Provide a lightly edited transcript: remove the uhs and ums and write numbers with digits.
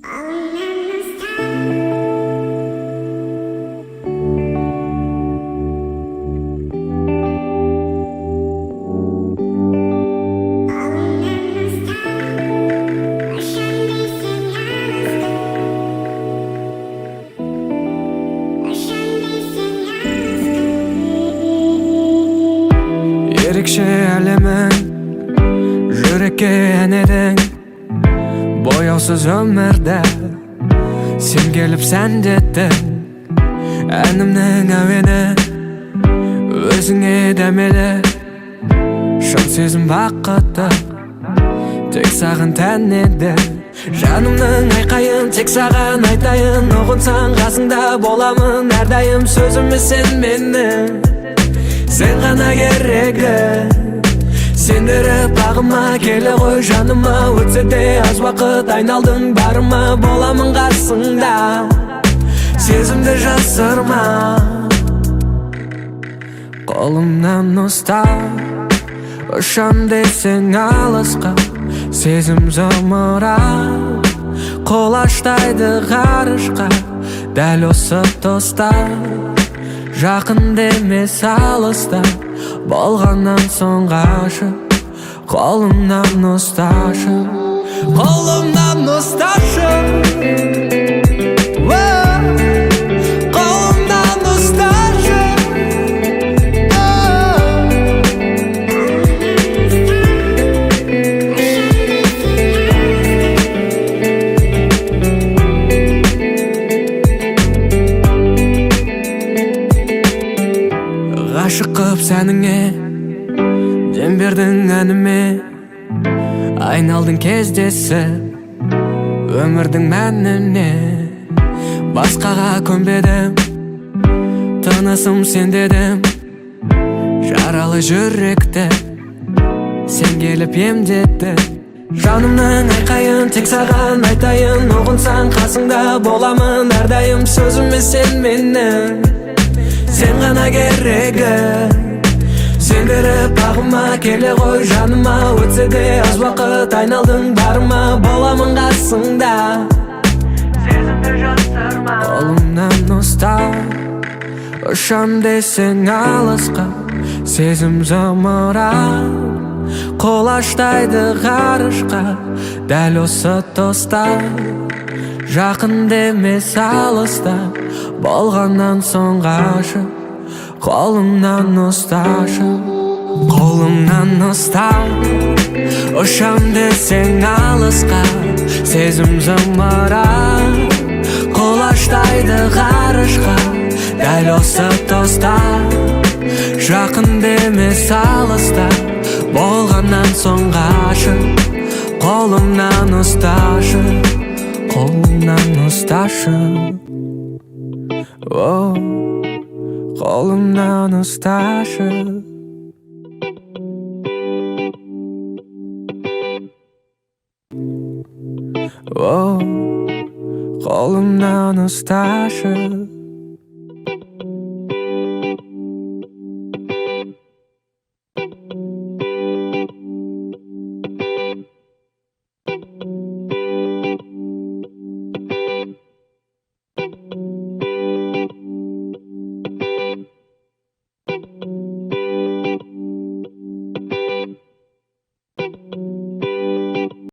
Ерекше әлемің, жүрекке ән едің. Бояусыз өмірді сен келіп сәндеттің. Әнімнің әуені өзіңе дәмелі. Шын сезім бақыты тек саған тән еді. Жанымның айқайын тек саған айтайын. Ұғынсаң қасыңда боламын әрдайым. Сөзіме сен менің, сен ғана керегі. Сендіріп бағыма келе ғой жаныма. Өтсе де аз уақыт айналдың барыма. Боламын қасыңда, сезімді жасырма. Қолымнан ұста, ұшам десең алысқа. Сезім зымырап құлаштайды ғарышқа. Дәл осы тұста жақын емес алыста. Болғаннан соң ғашық, қолымнан ұсташы, қолымнан ұсташы, қолымнан ұсташы. Ғашық қып сәніңе, дем бердің әніме. Айналдың кездесіп өмірдің мәніне. Басқаға көнбедім, тынысым сен дедім. Жаралы жүректі сен келіп емдедің. Жанымның айқайын тек саған айтайын. Ұғынсаң қасыңда боламын әрдайым. Сөзіме сен менің, сен ғана керегі. Сендіріп бағыма келе ғой жаныма. Өтсе де аз уақыт айналдың барыма. Боламын қасыңда, сезімді жасырма. Қолымнан ұста, ұшам десең алысқа. Сезім зымырап құлаштайды ғарышқа. Дәл осы тұста жақын емес алыста. Болғаннан соң ғашық, қолымнан ұсташы, қолымнан ұста. Ұшам десең алысқа. Сезім зымырап құлаштайды ғарышқа. Дәл осы тұста жақын емес алыста. Болғаннан соң ғашық, қолымнан ұсташы, қолымнан ұсташы. О, қолымнан ұсташы. О, қолымнан ұсташы.